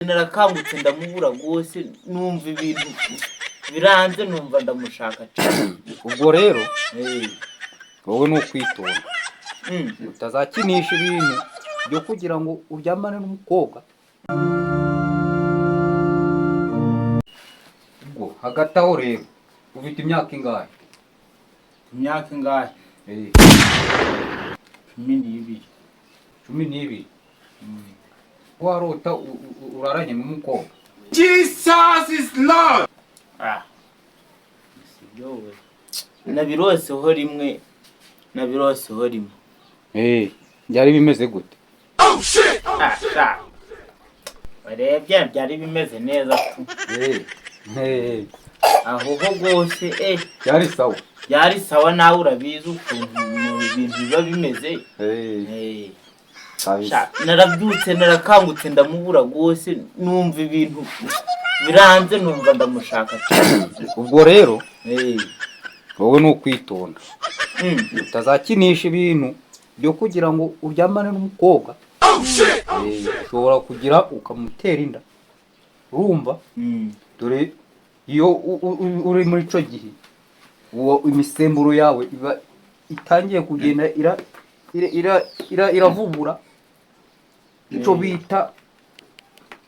Narakangutse ndamubura rwose, numva ibintu biranze, numva ndamushaka cyane. Ubwo rero wowe ni ukwitonda, utazakinisha ibintu byo kugira ngo uryamane n'umukobwa. Ubwo hagati aho rero, ufite imyaka ingahe? Imyaka ingahe? Eh. 12. 12. Warota uraranye n'umukobwa? Jesus is Lord. Ah, sibyo we, nabiroseho rimwe, nabiroseho rimwe. Eh, byari bimeze gute? Ah, sha, warebye byari bimeze neza tu. Eh, eh. Aho ho rwose. Byari sawa? Byari sawa, nawe urabizi ukuntu mu bintu biba bimeze. Eh. Kabisa. Sha, narabyutse, narakangutse ndamubura rwose, numva ibintu biranze, numva ndamushaka cyane. Ubwo rero wowe ni ukwitonda, utazakinisha ibintu byo kugira ngo uryamane n'umukobwa. Ushobora kugira ukamutera inda, urumva? Dore iyo uri muri ico gihe, uwo imisemburo yawe iba itangiye kugenda iravubura ico bita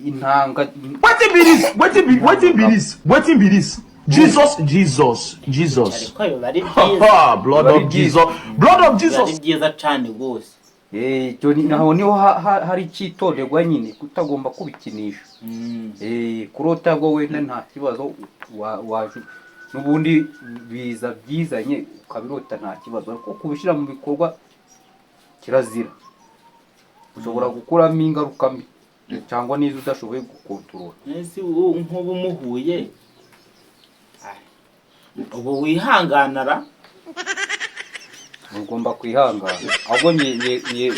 intanga. Wetin be this? Wetin be wetin be this? Wetin be this? Jesus, Jesus, Jesus. Ariko biba ari byiza. Blood of Jesus. Blood of Biba ari Jesus. byiza cyane rwose. Icyo naho niho hari icyitonderwa nyine, kutagomba kubikinisha. Kurota bwo wenda nta kibazo, waje n'ubundi biza byizanye ukabirota, nta kibazo, ariko kubishyira mu bikorwa kirazira, ushobora gukuramo ingaruka mbi cyangwa n'izo udashoboye gukontorora. Ese ubu nk'ubu muhuye, ah, ubu wihanganara? Ugomba kwihangana, ahubwo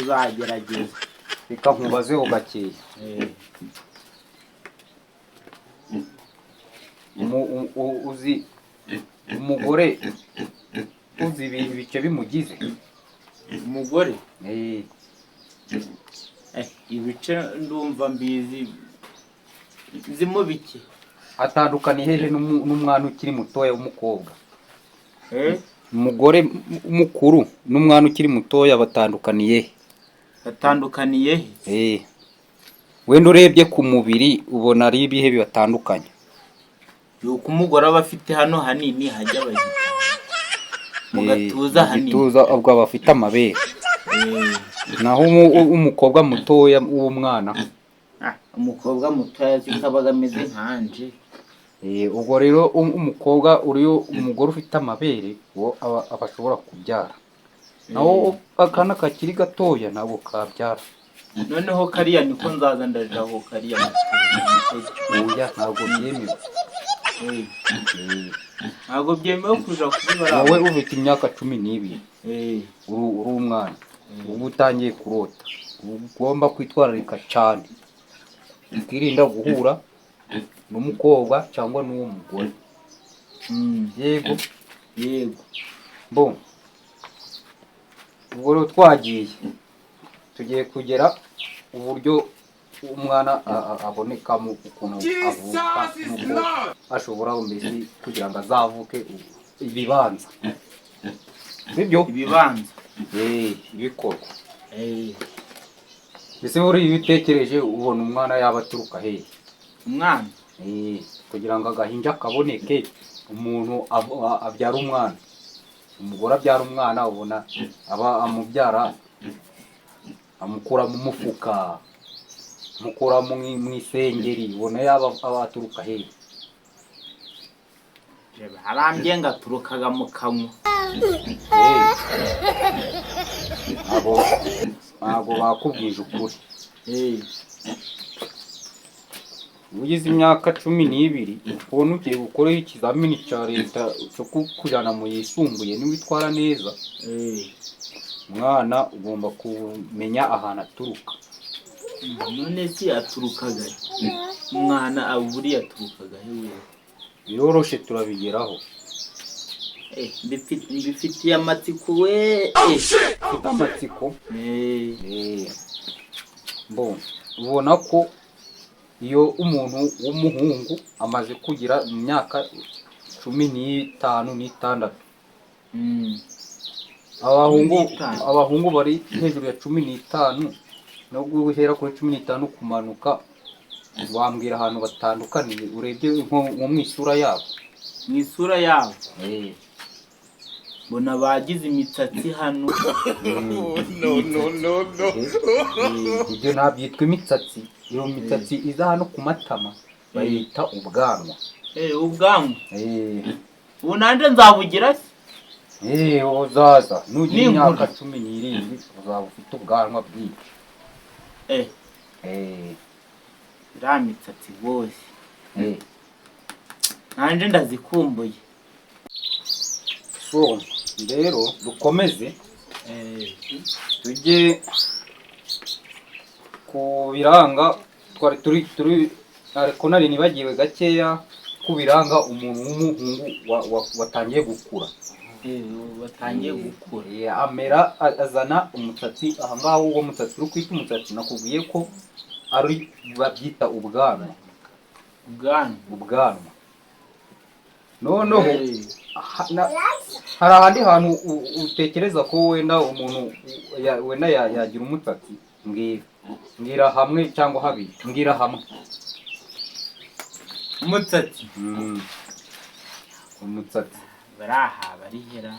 Uzagerageza. Reka nkubazeho gakeya. Uzi umugore, uzi ibintu bice bimugize? Umugore? Eh. Ibice ndumva mbizi, nzimo bike. Atandukaniye hehe n'umwana ukiri mutoya w'umukobwa? Umugore mukuru n'umwana ukiri mutoya batandukaniye he? Batandukaniye he? Eh. Wenda urebye ku mubiri ubona ari ibihe bibatandukanya? Yuko umugore aba afite hano hanini hajya abahita mu gatuza mu hanini. Gituza, ubwo aba afite amabere. Naho umukobwa mutoya w'umwana? Ah, umukobwa mutoya zikabaga ameze nkanje. Ubwo rero umukobwa uriyo, umugore ufite amabere, uwo aba ashobora kubyara, naho akana kakiri gatoya ntabwo kabyara. Noneho kariya niko nzaza ndajaho kariya mutuzo. Oya, ntabwo byemewe. Ntabwo byemewe kuja kuri Wowe bariya. ufite imyaka 12, uri umwana, uba utangiye kurota, uba ugomba kwitwararika cyane, ukirinda guhura n'umukobwa cyangwa n'uwo mugore. Yego. Yego. Bo ubwo rero twagiye, tugiye kugera uburyo umwana abonekamo, ukuntu avuka, nuko ashobora mbese kugira ngo azavuke, ibibanza, sibyo? Ibibanza. Eh, ibikorwa. Mbese buriya iyo utekereje ubona umwana yaba aturuka hehe? Umwana? Eh, kugira ngo agahinja kaboneke, umuntu abyara umwana, umugore abyara umwana, ubona aba amubyara amukura mu mufuka, amukura mu isengeri, ubona yaba aba aturuka hehe? Harambye ngo aturukaga mu kanwa. Eh, ntabwo bakubwije ukuri. Ugize imyaka 12, ubona ugiye gukoraho ikizamini cya leta cyo kujyana mu yisumbuye, niwitwara neza, umwana ugomba kumenya ahantu aturuka. None se aturukaga he? Umwana buriya aturukaga he we? Biroroshe, turabigeraho. Mbifitiye amatsiko we. Ufite amatsiko? Bon, ubona ko Iyo umuntu w'umuhungu amaze kugira imyaka 15 n'itandatu, abahungu, 15. Abahungu bari hejuru ya 15 no guhera kuri 15 kumanuka, wambwira ahantu batandukaniye urebye nko mu isura yabo? Mu isura yabo mbona bagize imitsatsi hano. No, no, no, no. Ibyo ntabyitwa imitsatsi. Iyo mitsatsi iza hano ku matama bayita ubwanwa. Ubwanwa. Ubu nanjye nzabugira se? Uzaza nugira Ninkura. imyaka 17 uzaba ufite ubwanwa bwinshi. Iriya mitsatsi rwose, nanjye ndazikumbuye. So rero dukomeze, tujye ku biranga twari turi, ariko nari nibagiwe gakeya ku biranga umuntu w'umuhungu watangiye gukura. Batangiye gukura. Amera azana umusatsi aha ngaha. Uwo musatsi uri kwita umusatsi nakubwiye ko ari babyita ubwanwa. Ubwanwa. Ubwanwa. Noneho hari ahandi hantu utekereza ko wenda umuntu wenda yagira umusatsi? Mbwira hamwe cyangwa habiri, mbwira hamwe. Umusatsi? Umusatsi. Baraha barihera.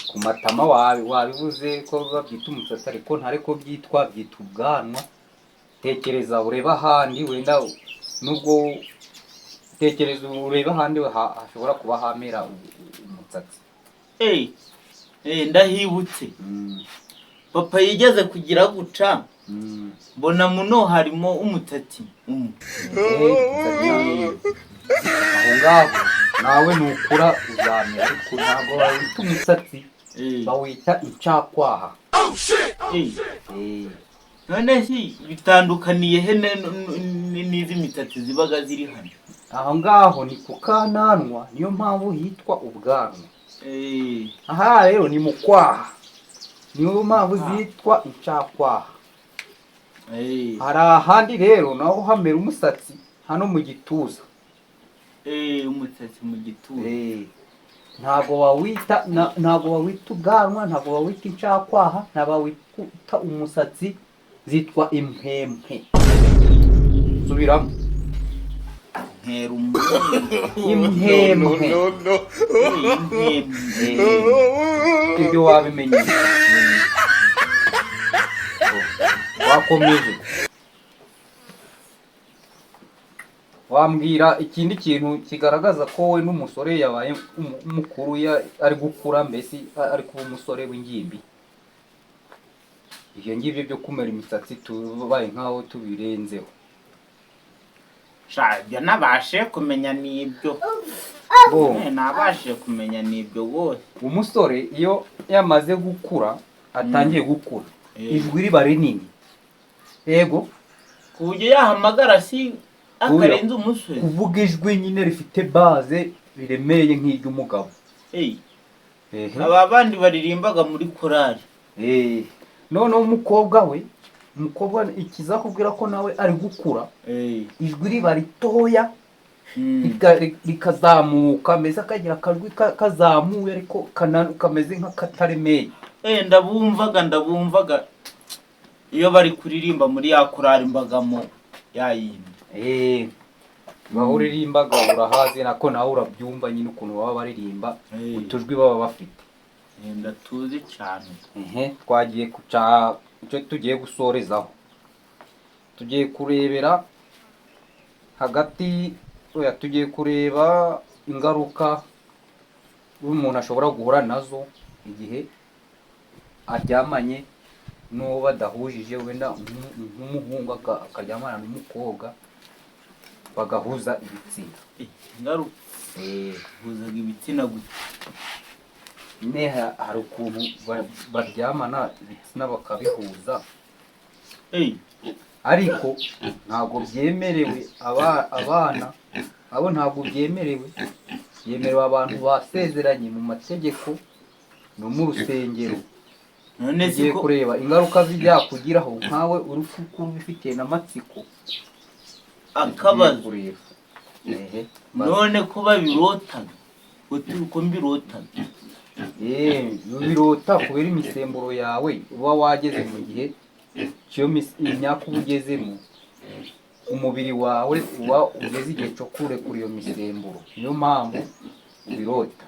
Ku matama wabivuze ko babyita umusatsi, ariko ntare ko byitwa, byita ubwanwa. Tekereza urebe ahandi wenda, nubwo tekereza urebe ahandi hashobora kuba hamera umusatsi. Ndahibutse. Papa yigeze kugira guca, mbona muno harimo umutsatsi umwe. Aho ngaho nawe nukura uzamera, ariko ntabwo bawita umusatsi, bawita incakwaha. None si bitandukaniye he n'izi mitsatsi zibaga ziri hano? Aho ngaho ni ku kananwa, niyo mpamvu hitwa ubwanwa. Aha rero ni mu kwaha, niyo mpamvu zitwa incakwaha. Hari ahandi rero naho hamera umusatsi, hano mu gituza. Umusatsi mu gituza. Ntabwo wawita ntabwo wawita ubwanwa, ntabwo wawita incakwaha, ntabwo wawita umusatsi, zitwa impempwe. Subiramo. Ntera umuntu. Impempwe. No, no. Impempwe. Ibyo wabimenye, wakomeje wambwira ikindi kintu kigaragaza ko we n'umusore yabaye mukuru, ari gukura, mbese ari kuba umusore w'ingimbi? Ibyo ngibyo byo kumera imisatsi tubaye nkaho tubirenzeho. Sha, ibyo nabashe kumenya nibyo. Bo. Nabashije kumenya nibyo rwose. Umusore iyo yamaze gukura, atangiye gukura, ijwi riba rinini, yego. Ku buryo yahamagara si akarenza umusore. Kuvuga ijwi nyine rifite basse riremereye nk'iry'umugabo. Aba bandi baririmbaga muri korali. Noneho umukobwa we, umukobwa ikizakubwira ko nawe ari gukura, ijwi riba ritoya, rikazamuka, mbese akagira akajwi kazamuye ariko kameze nk'akataremeye. Ndabumvaga iyo bari kuririmba muri ya korali mbagamo ya yindi. Baho uririmbaga urahazi, nako nawe urabyumva nyine ukuntu baba baririmba, utujwi baba bafite. Ndatuzi cyane. Twagiye kuca icyo tugiye gusorezaho, tugiye kurebera hagati, oya, tugiye kureba ingaruka umuntu ashobora guhura nazo igihe aryamanye n'uwo badahujije, wenda nk'umuhungu akaryamana n'umukobwa bagahuza ibitsina. Ingaruka huzaga ibitsina gusa? Nyine hari ukuntu baryamana ibitsina bakabihuza, ariko ntabwo byemerewe abana abo, ntabwo byemerewe, byemerewe abantu basezeranye mu mategeko no mu rusengero. None Tugiye siko kureba ingaruka byakugiraho nkawe uri kubifitiye n'amatsiko. Akabazo. Tugiye kureba. Ehe. None ko babirotaga uko mbirotaga? Birota kubera imisemburo yawe uba wageze mu gihe cy'iyo imyaka uba ugezemo, umubiri wawe uba ugeze igihe cyo kurekura iyo misemburo, niyo mpamvu ubirota.